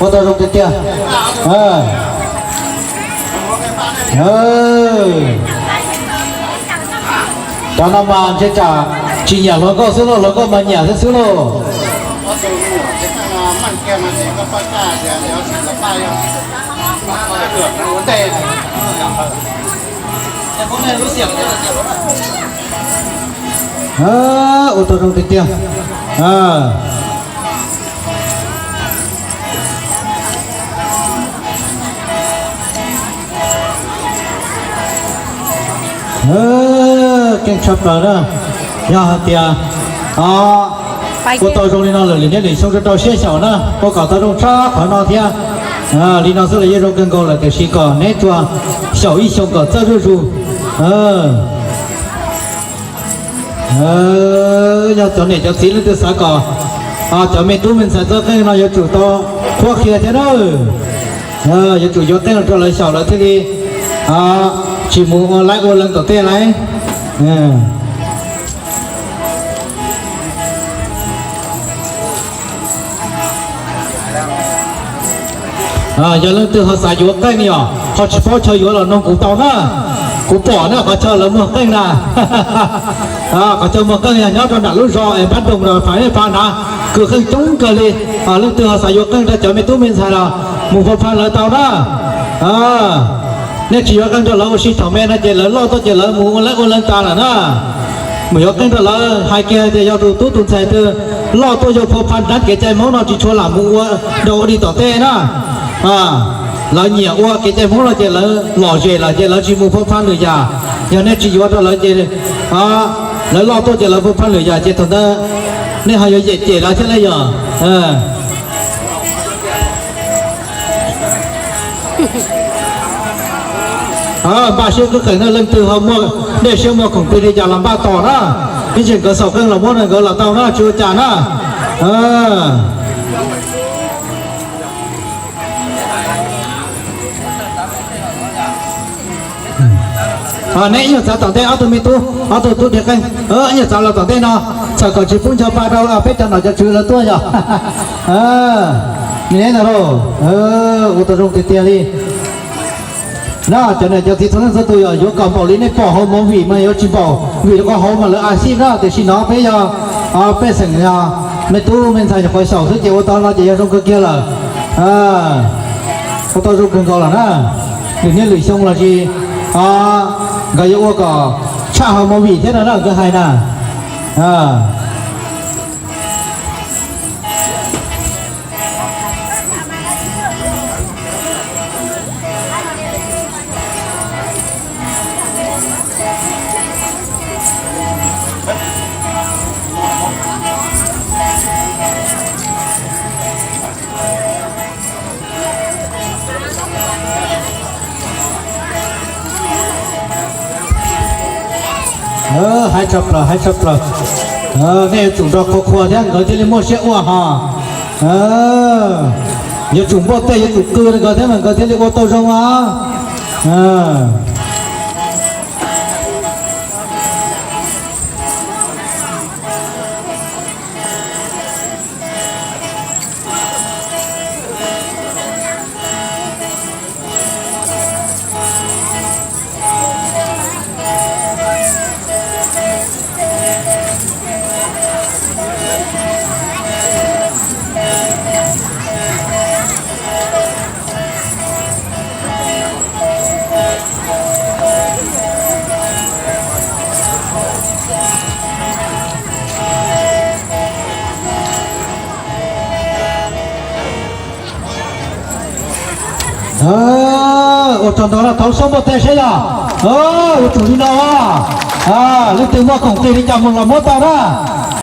Ua tau zoo tiag tiag. Cov no mas ntshe tsam tsis nyiam hluas nkauj xwb lauj, hluas nkauj mas nyiam thiab xwb lauj. Ua tau zoo tiag tiag. Keej tshaj plaws na. Yog hais tias ua tau zoo li no lawm, lwm niaj lwm xyoo rau rau siab xyaum na, ua kom tau zoo tshaj qhov no thiab. Li no xwb los yeej zoo kawg nkaus lawm, tiam sis kom neb tsuas xyaum ib xyoo kom txawj zuj zus. Yog cov niam cov txiv leej twg xav kom cov me tub me ntxhais txawj qeej no yuav tsum tau qhuab qhia thiab na. Yuav tsum yuav qeej rau lawv xyaum lawv thiaj li tsis mus ua laib ua lees tom tej lawm. Yog leej twg ho xav yuav qeej yom, ho tsis paub chaw yuav los noog kuv tau na. Kuv pom na qhov chaw lawv muag qeej na. Qhov chaw muag qeej yog nyob rau nram lub zos es pab doos rau phab nej pab na, kwv qeej coob kawg li. Leej twg ho xav yuav qeej rau cov me tub me ntxhais los mus phaj phaj lawv tau na. Nej tsis yuav qeej rau lawv ua si thaum me no ces lawv loj tuaj ces lawv mus ua laib ua lees tas lawm na. Mus yuav qeej rau lawv hais kiag tias yog tus tub tus ntxhais twg loj tuaj yog phaj phaj nrab kev cai Hmoob no tsis tshua lam mus ua dau ua dig tom tej na. Lawv nyiam ua kev cai Hmoob no ces lawv lom zem lawm ces lawv tsis mus phaj phaj lwm yam. Yog nej tsis yuav rau lawv ces lawv loj tuaj ces lawv phaj phaj lwm yam ces thaum ntawd nej ho yuav yem cem lawv thiab ne yom. Npaj siab kawg qees na, leej twg ho muaj dej siab muaj khoom plig li cas los npaj tos na. Ib tsam nkawd xaus qeej los muab rau nkawd los tau na, tsis ua cas na. Neb ib nyuag txav tom ntej ob tug me tub, ob tug tub dhia qeej, ib nyuag txav los tom ntej no, txawm kom tsis pub ncho pa rau peb cov nom cov tswv lawv tuaj yog. Neb na lauj, ua tau zoo tiag tiag li. Na cov niam cov txiv txhua leej txhua tus yog yuav kom npaum li nej pom hauv movie mas yuav tsis npaum, vim rau qhov hauv mas lawv a xij na, tiam sis no peb yog pej xeem me tub me ntxhais nyuam qhuav xyaum xwb ces ua tau no ces yog zoo kawg kiag lawm. Ua tau zoo kawg nkaus lawm na. Lwm niaj lwm xyoo los sis nkawd yuav ua kom tshaj hauv movie thiab no na nkawd hais na. Hais tshaj plaws, hais tshaj plaws. Nej yuav tsum nrog qhuas qhuas thiab nkawd thiaj li muaj siab ua ho. Yuav tsum npuaj tej, yuav tsum qw rau nkawd thiab mas nkawd thiaj li ua tau zoo os. Ua tsaug ntau na, thov sawv npuaj tej seb yog. Ua tsum li no, leej twg muaj khoom qis li cas mus los muab tau na.